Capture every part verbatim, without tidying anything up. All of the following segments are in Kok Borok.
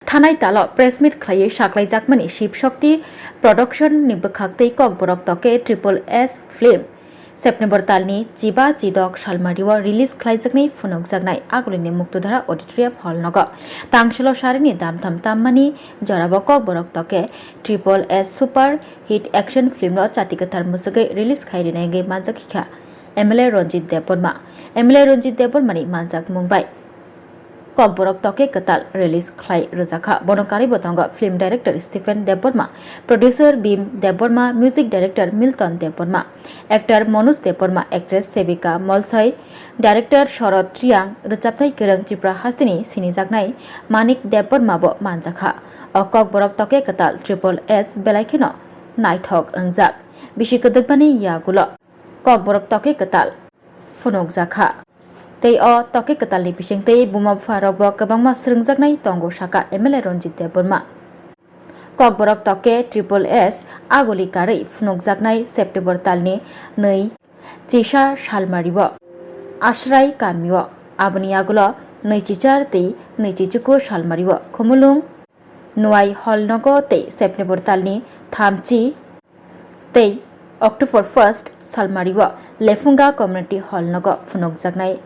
Thanai talo press meet khlaiwi saklaijakmani Shiv Shakti Production ni bwkhaktwi Kokborok Toke Triple S film September talni chiba chidok salmario release khlaijaknai phunukjaknai Agulini Muktudhara Auditorium Hall nogo. Tangsolo sarini damtham tammani jorabo Kokborok Toke Triple S Super Hit Action Film no chati kwthar mwswgwi release khai rinai wngwi manjak hikha M L A Ranjit Debbarma. M L A Ranjit Debbarma ni manjak mung bai Kokborok Toke Kwtal release khlai rwjakha. Bono karwi bo tongo film director Stephen Debbarma, producer Bhim Debbarma, music director Milton Debbarma, actor Manoj Debbarma, actress Sevika Molsoi, director Sharad Reang, rwchapnai kwrwng Tripura hasteni sinijaknai Manik Debbarma bo manjakha. O Kokborok Toke Kwtal Triple S belai kheno naithok wngjak. Bisi kwdwkmani yagulo Kokborok Toke Kwtal phunukjakha. Tei o Toke Kwtalni bisingtwi buma bupharokbo kwbangma swrwngjaknai tongo, sakha M L A Ranjit Debbarma. Kokborok Toke Triple S Aguli karwi phunukjaknai September talni nwi chisa salmario Asrai kamio. Aboni yagulo nwi chichar tei nwi chichuku salmario Khumulwng Nwai Hall nogo tei September talni thamchi tei October first salmario Lefunga Community Hall nogo phunukjaknai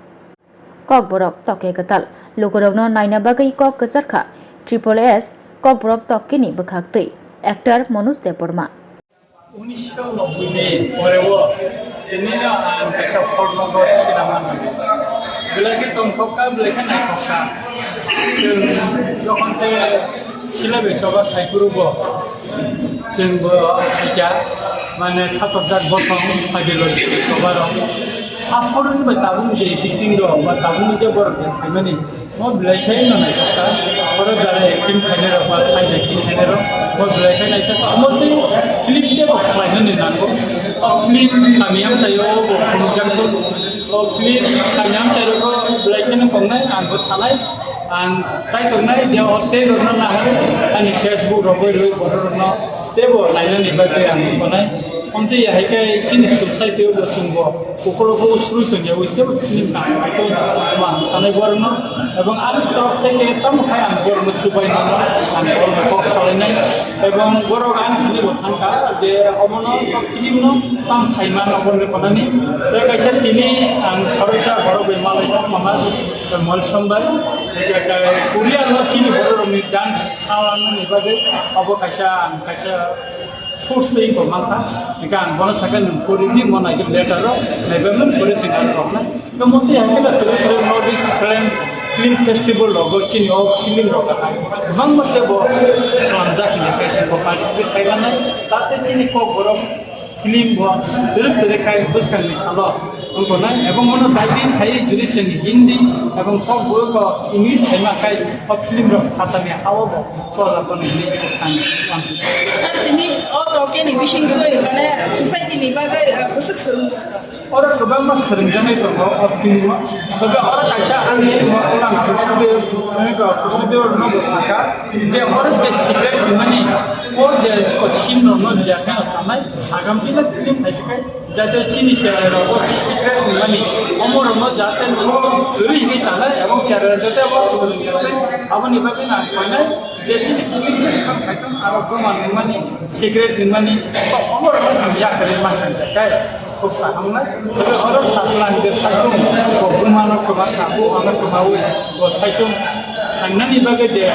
Kokborok Toke Kwtal. Lukurokno naina bagwi kok kwcharkha Triple S Kokborok Tokeni bwkhaktwi actor Manoj Debbarma. Unisho nobboi ni pore o tini no ang kaisa phone number sina mano. Belai khe tongthokka, belai khe naithokka. Chwng jokhon khe sila bai choba thaiphuru bo, chwng bo khaikha, mane satok jak bosong phagiloi choba rok. Aphuru ni bai tabuk ni je editing rok ba tabuk ni je borok khe khaimani. Mo belai khe no naithokha, oro jara acting khainai rok ba side acting khainai rok, mo belai khe naithokha. Omo tei film tei bo khlainani nango. O film kami amchaio bo phunukjakgo. O film kami amchai rogo belai kheno tongnai, ang bo sanai. Ang chai tongnai je o tei rokno nahar ani Facebook rok bai rwi borok rokno tei bo nainani bagwi ang tongnai. Omtwi ya hai khe chini society o bo chwng bo Kokorogo usrui tongya ui tebo film kaham khaito, ma ang sanai borokno, ebong ani torop theke tamo khai ang borokno chubai mano, ang borokno kok salainai, ebong borok ani hwnwi bo thangkha je omono film no tam khai mano borokni konani, tei kaisa tini ang khoroksa borok bai malai kha mama Molsom bai, Korea no chini borok rokni dance khalanani bagwi obo kaisa ang kaisa source twi wngkha mankha, hingkhe ang bono sakha nwng pori di, mo naijak letter rok, naiba nwng pori sing ang rokna. Tamo tei hakhe da tere tere North East Film, Film Festival rogo chini o film rok kahai kwbangma tei bo swnamjak hinwi kaisa bo participate khai mannai, tate chini Kokborok film bo tere tere khai bwskangni salo. Wngkha na, ebong bono dubbing khai jodi chwng Hindi ebong Kokborok English khaima khai o film rok phatani ha-o bo chwla bono hinwi ang uansukha. Sir, sini o Tokeni bisingtwi mane society ni bagwi, eh, bwswk swrwng? Oro kwbangma swrwngjaknai tongo o film o. Tei oro kaisa ani mo ulang procedure, procedure no bo sakha je oro je secret mani o je scene rok no liya khe sanai agam dino film khai khe Jate chini cherai rok o secret ni mani, omo rok no jate no twi hini sanai, ebong cherai rok jate abo swrwng jate, aboni bagwi nang khainai je chini communication khai tong aro goman ni mani, secret ni mani, to omo rok no chwng yak khe ma san jate, khub kaham nai, tei oro saslang je saichung, bo buma no kwma kha, bo ano kwma wi, bo saichung. Ang nani bagwi je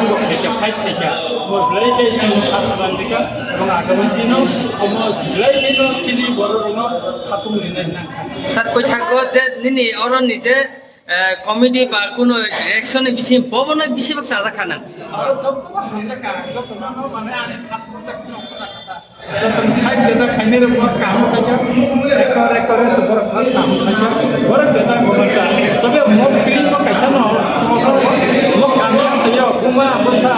bo khaikha, fight khaikha, bo belai khe chini khaslang dikha, ebong agami dino omo belai khe no chini borok rokno khatung rinai nangkha. Sir, koi thango je nini oro ni je, eh, comedy ba kuno reaction ni bising bobo no bisi bak chajak kha nang. Oro joto hamjakha, joto no mane ani thak purjak no purjak kha. Joto side jeda khainai rok bo kaham khaijak, actor actress borok bo kaham khaijak, borok jeda gomanta. Tobe mo film bo kaisa no, mo kaham khaijak, buma bwsa,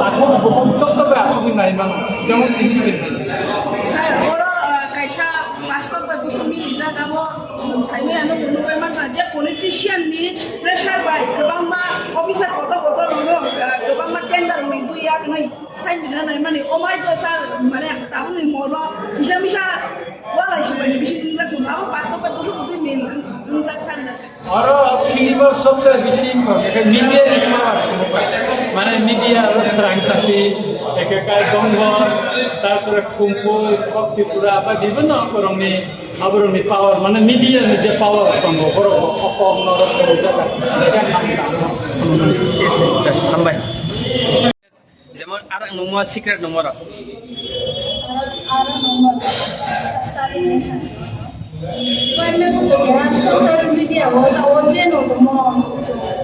akhok bukhuk joto bai asugwi nai mano, jemon tini sini. Sir, oro, ah, kaisa plastic bai busu milijak, abo, um, saimaya no nugwi mankha je politician ni pressure bai kwbangma officer kotor kotor rok no, ah, kwbangma tender rok ni twi yak nai. Sainjina naimani, omai to sir, mane, tabukni molo, misa misa, walai subaini bising wngjak tongma, abo pasto pai bosor bosor mil wngjak sir. Oro film o sobse bisi wngkha, ekhe media ni power wngkha. Mane media aro srang chati, ekhe kai Donggor, tarpore Khumpui, Kok Tripura, ba bibhinno borokni, aborokni power, mane media ni je power tongo, borok bo kokno rok tongo jaga, ekhe ham tangma. Hambai. Jemon, aro ang nungma secret nungma rok. Aro nungma rok. Koi me buto keha social media o ta o je no tomo.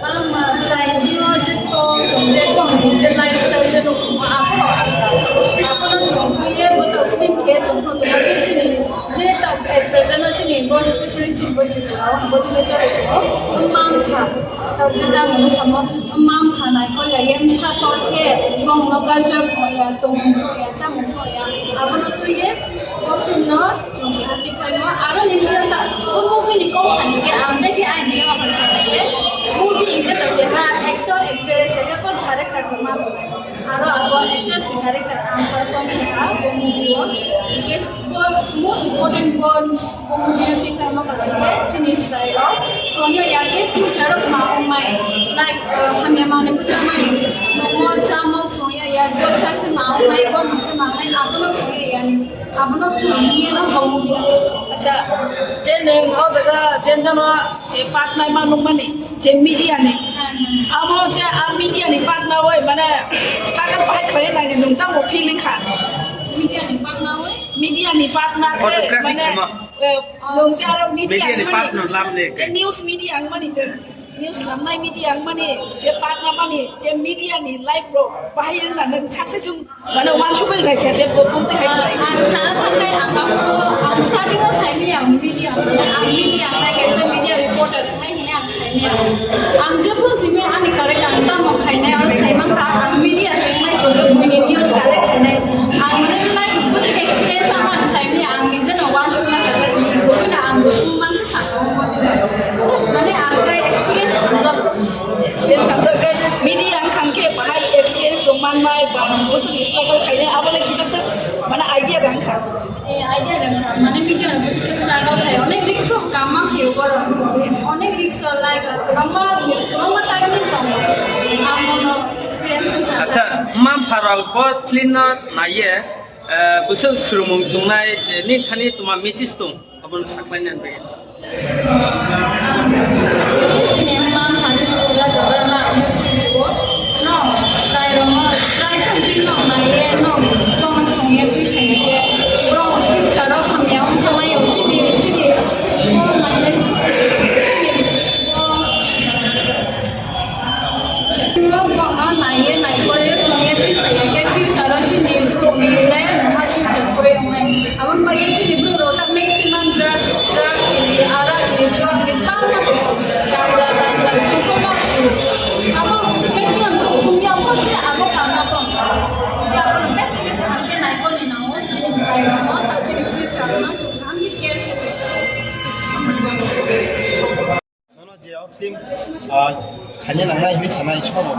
Ama chai jio je to je to ni je lifestyle je no tomo. Ako ako no to ye buto film ke to to to je chini je ta present chini bo specially chini bo chini bo chini je to mang kha. Ta je ta mo samo. Mma mpha naikol ya, ye msa tor khe, bongno culture pho ya, tongmung pho ya, chamung pho ya. Abono twi ye, o film no chwng hati khlaimo. Aro ni siyang ta, o movie ni kok thani khe, ang beki aini yago thani khe, movie hwnkhe to keha actor, actress, ekha kon director rok ma rwnai. Aro abo actress ni director ang perform khe ha, o movie o. Hwnkhe bo most important bo Community khlaima khe chini chwrairok phwrwngya ya khe future o ma wngnai, like, uh, hamya manwi bwchamani, nomo chamo phwrwngya ya, bwsa khe ma wngnai, borok khe ma wngnai, abono phwrwngya ya, abono phwrwngya no bo movie. Acha, je nwng o jaga je nono je partner ma nukmani, je media ni, abo je a media ni partner oi, mane, struggle bahai khlai nai nwng tamo feeling kha. Media ni partner oi? Media ni partner khe, photography mane, khema. Eh, nwng je aro media media ni wngmani, partner lam le je khe. News media wngmani, je news lamnai media wngmani, je partner mani, je media ni life rok bahai wngna nwng success wng, mane, wansugwi nai khe je bo bumtwi hai khlai. Ang sana thangkhe ang, ang starting o saimaya ang media, ang media wngna kaisa media reporter hai hwnwi ang saimaya. Ang jephru simi ani correct ang tamo khainai, aro saimankha ang media se wngnai, buini news collect khainai. Ang mane like good experience ang, ang saimaya, ang nijeno wansukna kha, i buino ang mankha saka. Mane ang khai experience ang jabo. Experience ang jabo. Media ang khangkhe bahai experience rok mannai, ba bwswk struggle khainai, abo le kisa se mane idea rang kha. Eh, idea rang kha. Mane media rang kisa struggle khai. Onek risk o kama khaio borok. Onek risk o like kwbangma, kwbangma type ni tongo. Ang bono experience wngkha. Acha, mma mpha rok bo film no naiye, eh, bwswk swrwngmung tongnai, eh, ni thani tuma misis tong. Abono saklaina bagwi. Chini mma mpha chini pura jora na music jugo. No, chwrai rok no, chwrai rok chini no naiye no, bono songye twi saiye. Bro, future o hamya wng thangmai o chini, chini, o mane, chini, o Borokno naiye, naikolwi songya twi phaiya khe future-o chini borokni life-no ha future kwrwi wngnai. Aboni bagwi chini borok rok ta maximum drugs, drugs ni, arak ni, jua ni bangma tongo. Ganja, ganja, chukuma, abo maximum borok thumya wngkha se abo kama tong. Abono bek khe kaham khe naikolwi nango chini chwrai rokno, ta chini future-no chwng kaham khe care khe tongkha. Nono je o film, ah, khaina nangnai hinwi sanai sobo.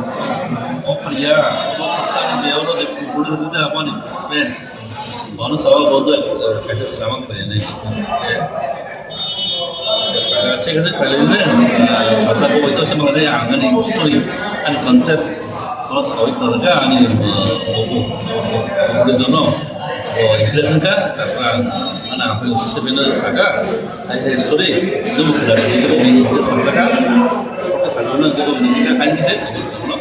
O phaliya, o phaliya je oro je kubur de de apani pen. Bono sawa bodo, eh, kaisa srama khaina nai. Eh. Thik ase, khaina nai. Sacha bo ito se mane ang ani story and concept. Bono sawi khaga ani, eh, bobo. Bobo jono. O impress kha, kha, ana apai usi se beno saka. Hai, hai, sorry, nung khna di, nung ni je samjaka. Samjana je nung ni ka hai ni se, no?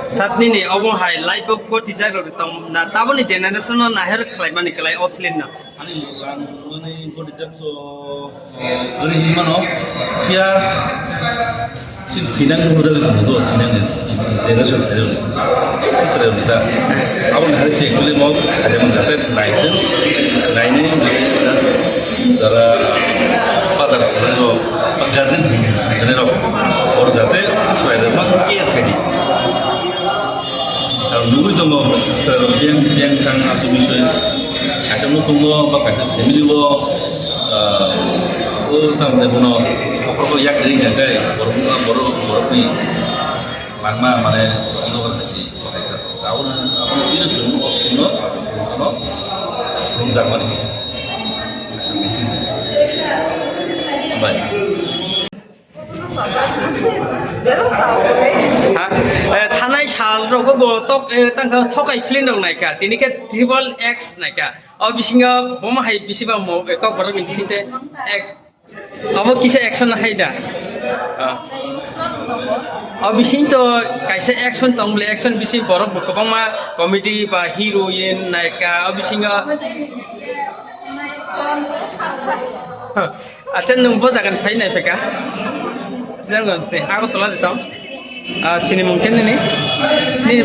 Satni ni obo hai life of koti jai rok tong na taboni generation no naher khlai mani klai o film no. Ani lang mani koti jak so, eh, guri ni mano, sia. Chini thinang ni bujal ni do, thinang ni generation thinang ni. Chini ni ta. Abo ni hari si actually mo ada mo jate nai se, nai ni just jara father ni ro, guardian ni ro, or jate so ada mo care kadi. Ar nugui tongo, sir, biang, biang thang asu bisoi. Kaisa nukhungo, ba kaisa family o, ah, o tamni bono, bokhorok yak ring kha khe, borok, borok, borokni langma, mane, ano kasi, abono, abono tino chwng, o tino, no, rungjakmani. Kaisa message. Hambai. Ha? Eh, thanai sal rogo bo tok, eh, tangkha thokai film rok naikha. Tini khe triple X naikha. O bisingo bomo hai bisi ba mo, eh, kok borok ni bisi se ek, abo kisa action hai da. Ah. O bising to kaisa action tong bole, action bisi borok bo kwbangma comedy ba heroine naikha. O bisingo Acha, nwng bo jagan phai nai phaikha? Jang se Agartala de tong. Ah, sini mungkin ini. Ini.